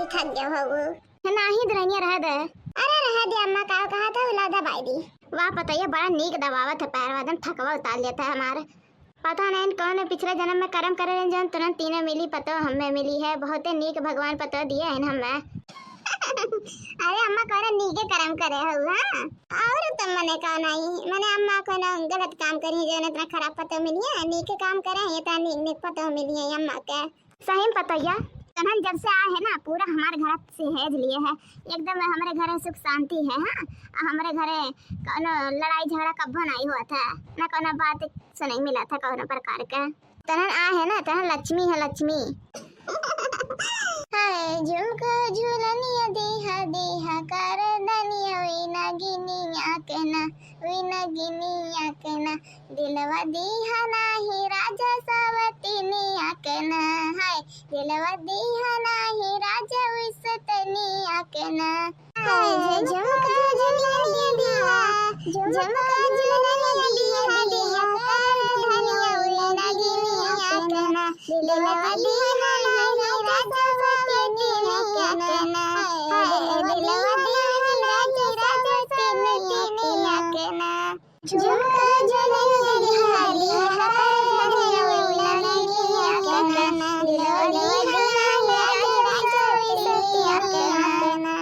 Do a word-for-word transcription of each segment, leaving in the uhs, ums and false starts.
थक गयो हो वो। नाही दुल्हनिया, रह दे। अरे रह दे अम्मा, का कहा था, उला दबाई दी। वाह पतोहिया, बड़ा नीक दबावत है पैरवा, एकदम थकवा उतार लेता है हमार। पता नहीं कौन पिछले जन्म में करम करे रहन, जौन तुरंत तीनों मिली पतो हमें मिली है। बहुते नीक भगवान पतो दिए हैं हमें। अरे अम्मा, कौन नीके करम करे हो, हाँ? और तो मने का नहीं, मने अम्मा को ना गलत काम करी, जौन इतना खराब पतो मिली है, नीके काम करे हैं, इतना नीक नीक पतो मिली है अम्मा के। सही में पतोहिया, तनन जब से आए है ना, पूरा हमार घर सहेज लिए है, एकदम हमरे घरे सुख शांति है। हाँ, आ हमरे घरे कौनो लड़ाई झगड़ा कब्बो नहीं हुआ था, ना कौनो बात सुनाई मिला था कौनो प्रकार के। तनन आए है ना, तनन लक्ष्मी है, लक्ष्मी। हाय झुमका झुलनिया देहा देहा कर दनिया, वी नगिनिया के ना, वी नगिनिया के ना, दिलवा दीहा नाही राजा सवतिनिया के ना, हाय, दिलवा दीहा नाही राजा विसतनिया के ना। हाय, झुमका झुलनिया दीहा, झुमका झुलनिया दीहा, दीहा कर धनिया, वी नगिनिया के ना, दिलवा दीहा नाही राजा सवतिनिया के ना, हाय, दिलवा दीहा नाही राजा सवतिनिया के ना। झुमका झुलनिया दिहा दिहा कर धनिया, वी नगिनिया के ना, दिलवा दीहा नाही राजा सवतिनिया के ना।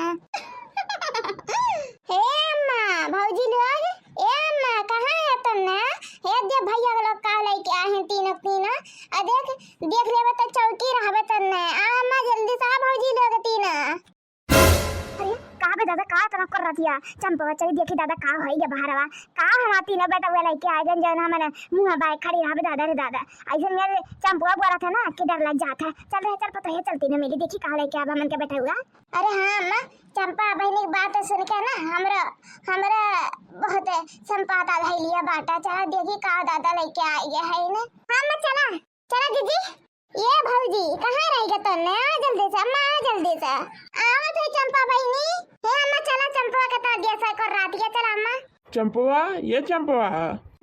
हे अम्मा, भौजी लोग, ए अम्मा, कहाँ है तन्ने? हे दे भैया लोग का लेके आए हैं तीनों तीनों। आ देख, देख लेबे तो चौकी रहबे तन्ने। आ अम्मा, जल्दी से आ भौजी लोग तीनों। अरे, का बे दादा, का इतना कर रतिया? चंपवा चली देखी दादा, का होई गे बहरवा? का हमार तीनों बेटवा लेके आ गए, जौन हमन मुँह बाय खड़ी रहबे दादा रे दादा। ऐसे मेरे चंपवा बोला था ना कि डर लग जाता है। चल रे, चल पतोहिया, चल तीनों मिली, देखी का लेके आबा हमन के बेटवा। अरे हाँ अम्मा, चंपा बहिनी के बात सुन के ना हमरो, हमरो बहुत संपाता धइलिया बाटा। चला देखी का दादा लेके आ गया है ना। हाँ अम्मा, चला, चला दीदी। ए भौजी, कहाँ रह गए तन्ने? आ जल्दी से अम्मा, आ जल्दी से। आवत है चंपा बहिनी। हे अम्मा, चला चंपवा के तो दिया से कर रात के, चला अम्मा। चंपवा, ए चंपवा।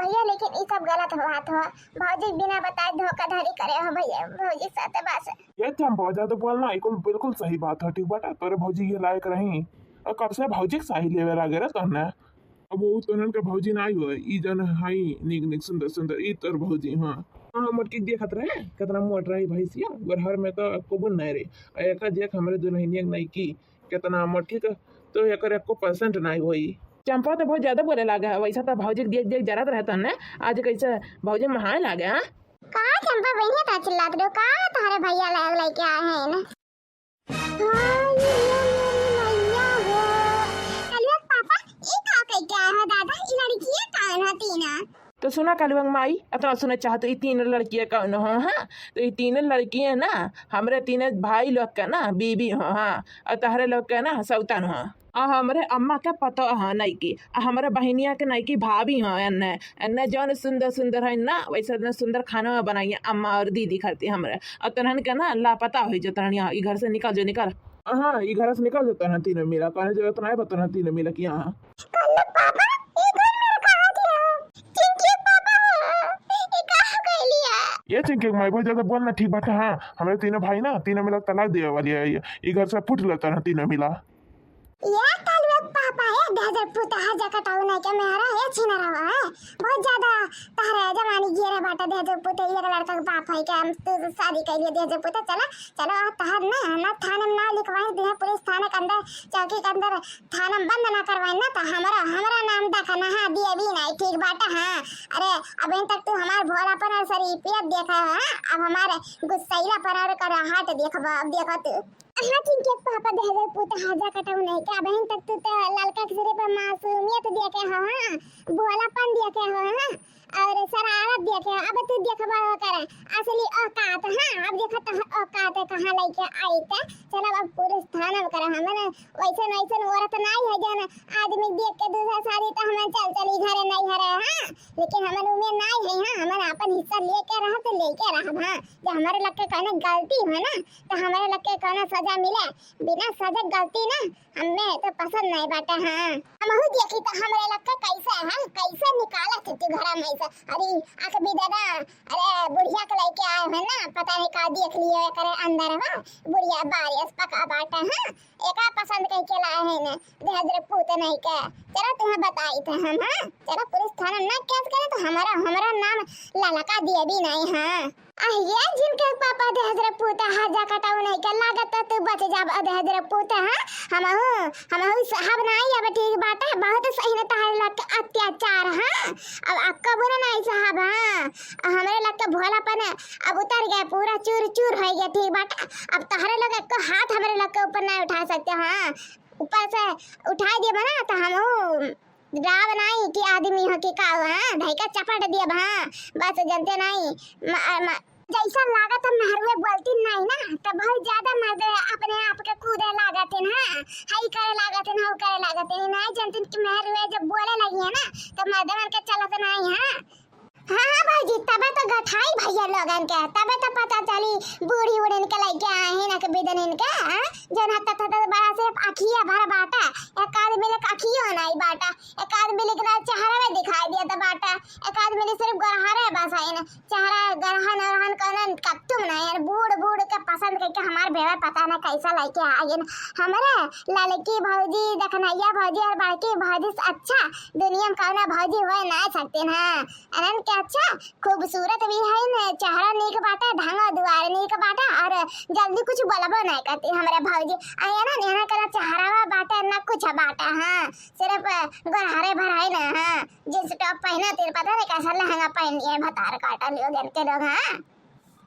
भैया, लेकिन ई सब गलत बात हो। भौजी बिना बताए धोखाधड़ी करे हो भैया, भौजी साथे बात। ए चंपवा, ज्यादा बोलना, ई कुल बिल्कुल सही बात हो, ठीक बाटे? तोरे भौजी ये लायक रही, और कब से भौजी के साही लेवे लागे रे तन्ने? अब वो तनन के भौजी नाई हो, ई जन हई नीक नीक सुंदर सुंदर, ई तोर भौजी, हाँ। हाँ, मोटकी देखत रहे, कितना मोट रही भैंसिया, गोरहर में तो एको बुन नहीं रही। और एका देख हमरे दुल्हनिया के नईकी, कितना मोटकी तो, तो एकर एको percent नाई होई। चंपा तो बहुत ज्यादा बोले लागे है, वैसा तो भौजी के देख देख जरत रहता ने, आज कैसे भौजी महान लागे, हाँ? का चंपा बहिनी ता चिल्लात रहो, का तोहरे भैया लाग लेके आए हैं ना? हाय, ये मेरी मैया हो। कलुआ के पापा, ई का कह के आए हो दादा? ई लड़कियां कौन होती ना? तो सुना कलुआ के माई, इतना सुने चाहत, ई तीन लड़कियां कौन हो, हाँ? तो ई तीन लड़कियां ना, हमरे तीन भाई लोग के ना बीबी हो, हाँ? और तहरे लोग के ना सौतन हो। आ हमरे अम्मा के पतो ह नईकी, आ हमरे बहिनिया के नईकी भाभी ह। एन्ने, एन्ने जौन सुंदर सुंदर है ना, वैसे एन्ने सुंदर खाना बनाई अम्मा और दीदी खाती हमरे। और तनहन के ना लापता हो जो तनहनिया, ई घर से निकल जो, निकल। हाँ, ई घर से निकल जो तनहन तीनों मिला, कहने जरूरत नहीं बा तनहन तीनों मिला कि हाँ। कल्लू पापा, ई घर में रखा हाथ है। चिंकी पापा हो, ई का हो गइल या? ए चिंकी के माई, बहुत ज्यादा बोलना ठीक बात है। हाँ, हमरे तीनों भाई ना, तीनों मिला तलाक देवे वाली है। ई घर से फुट लो तनहन तीनों मिला। या कलुआ के पापा, ए दहजर पुतहा जकटाऊ नहीं के मेहरा, ए छिनरवा, ए बहुत ज्यादा तहरे जवानी गिरे बाटे। दहजर पुतहा, एक लड़का के बाप है के हम तू शादी कर लिए दहजर पुतहा। चला, चला, तहर ना, ना थाने में ना लिखवाई दिहे पुलिस थाने के अंदर, चौकी के अंदर, थाना में बंद ना करवाई ना, तो हमरा, हमरा नाम तक ना, हाँ, दिए भी नहीं, ठीक बाटे, हाँ। अरे, अबे तक तू हमार भोलापन और शरीफियत देखा, हाँ, अब हमारे गुस्सैला पर और कराहट देखबा, अब देखा तू। हाँ, चिंकी के पापा दहजर पुतहा जकटाऊ नहीं के, अबहिन तक तू तो ललका के सिरे पर मासूमियत देखे हो, हाँ, भोलापन देखे हो, हाँ, और शरारत देखे हो। अब तू देखबा ओकर असली औकात, हाँ, अब देखा तो औकात कहाँ लेके आई त। चला अब पुलिस थाना में करे, हमन वैसन वैसन औरत नाई है जौन आदमी देख के दूसरा शादी तो हमन चल चली घरे नहीं हरे, हाँ, लेकिन हमन उम्मीद नाई है, हाँ, हमन अपन हिस्सा लेके रहब तो लेके रहब, हाँ, जो हमारे लग के कौनो गलती हो ना, तो हमारे लग के कौनो सजा मिले, बिना सजा गलती ना हमें तो पसंद नहीं बाटे। हाँ, हमहू देखी तो हमरे लग के कैसे, हाँ, कैसे निकाला थे तू घरा में अरे, अक बिदना, अरे, बुढ़िया के लइके आए हैं ना, पता नहीं का देख लिए एकरे अंदर, हाँ, बुढ़िया बारिश पका बाटे, हाँ, एका पसंद कइके लाए हैं ना, दहेज रे पूत नहीं के। चला तुम्हें बताई थे हम, हाँ, चला पुलिस थाना ना केस करे तो हमारा, हमारा नाम ललका देवी नहीं, हाँ। अहिया जिनके पापा दहेज रे पूत हा, जा कटाऊ नहीं के लागत त तू बच जाब दहेज रे पूत, हाँ? हमहू, हमहू सहब नाई अब, ठीक बाटे, बहुत सही न तहरे लग के अत्याचार, हाँ? अब अक्का बुरा नाई सहब, हाँ? अब हमरे लग के भोलापन अब उतर गया, पूरा चूर चूर हो गया, ठीक बाटे? अब तहरे लोग एको हाथ हमरे लग के ऊपर नाई उठा सकते, हाँ? ऊपर से उठाई देबा ना तो हमहू राव नाई कि आदमी ह कि का, हाँ, धइका चपट दियब, हाँ, बस जनते नाई, म-, म-, जैसा लागत है मेहरुए बोलती नाई ना, तो बहुत ज्यादा मर्द अपने आप के कूदे लागत है ना, हई करे लागत है, हऊ करे लागत है, नाई जनती कि मेहरुए जब बोले लगी है ना, तो मर्दवन के चलत नाई, हाँ। हाँ, हाँ भौजी, तबे तो गठाई भैया लोगन के, तबे तो पता चली बूढ़ी उड़न के लइके आहिन के बिदनिन के, हाँ? जौन हत्ता थत्ता बड़ा सिर्फ अखिया भर बाटा, एक आदमी लग अखियो नाई बाटा, एक आदमी लग ना चेहरा में दिखाई दिया तो बाटा, एक आदमी लग सिर्फ गोरहरे बस आइन, चेहरा गरहन ओरहन कौन कत्तुम नाई, यार बूढ़ बूढ़ के पसंद करके हमार बेवा पता ना कैसा लइके आइन। हमरे ललकी भौजी, दखनैया भौजी और बड़की भौजी से अच्छा दुनिया में कौनो भौजी होए ना सकती ना। एनन के अच्छा खूबसूरत भी है न, चेहरा नीक बाटे, ढंग दुआर नीक बाटे, और जल्दी कुछ बोलबो नहीं करती हमरे भौजी। आ एनन, एनन के ना चेहरावा बाटे, ना कुछ बाटे, हाँ, सिर्फ गोरहरे भर है ना, हाँ, जींस टॉप पहने, तेरे पता नहीं कैसा लहंगा पहन लिए भतार काटा लियो गन के लोग, हाँ।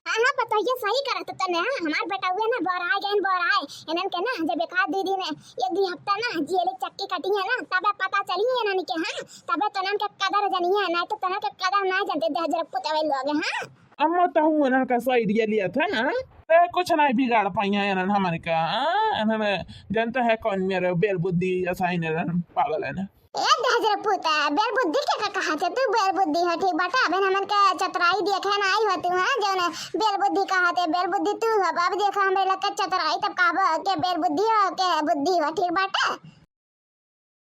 हाँ, हाँ, पतोहिया सही करत तने, हाँ, हमार बेटउए ना बोराए गइन, बोराए। एनन के ना, जब एक आध दू दिन, एक दू हफ्ता ना, जेल चक्की कटी है ना, तबे पता चली एनन के, हाँ, तबे तो एनन के कदर जनिए, नहीं तो एनन के कदर ना जनते दहेज रे पुतवे लोग, हाँ। अम्मा तहु एनन का side ये लिया था ना, ते कुछ नहीं बिगाड़ पाई है एनन हमारे का, हाँ, एनन जनता है कौन मेरे बेल बुद्धि असाइन एनन पागल है ना। ए दहेज रे पूता, बेल बुद्धि के का कहा थे तू? बेल बुद्धि हो, ठीक बाटा। अबे हमन के चतराई देखे ना आई हो तू, हाँ? जौन बेल बुद्धि कहा थे, बेल बुद्धि तू हो। अब देखो हमरे लग के चतराई, तब कहबो के बेल बुद्धि हो, के बुद्धि हो, ठीक बाटा?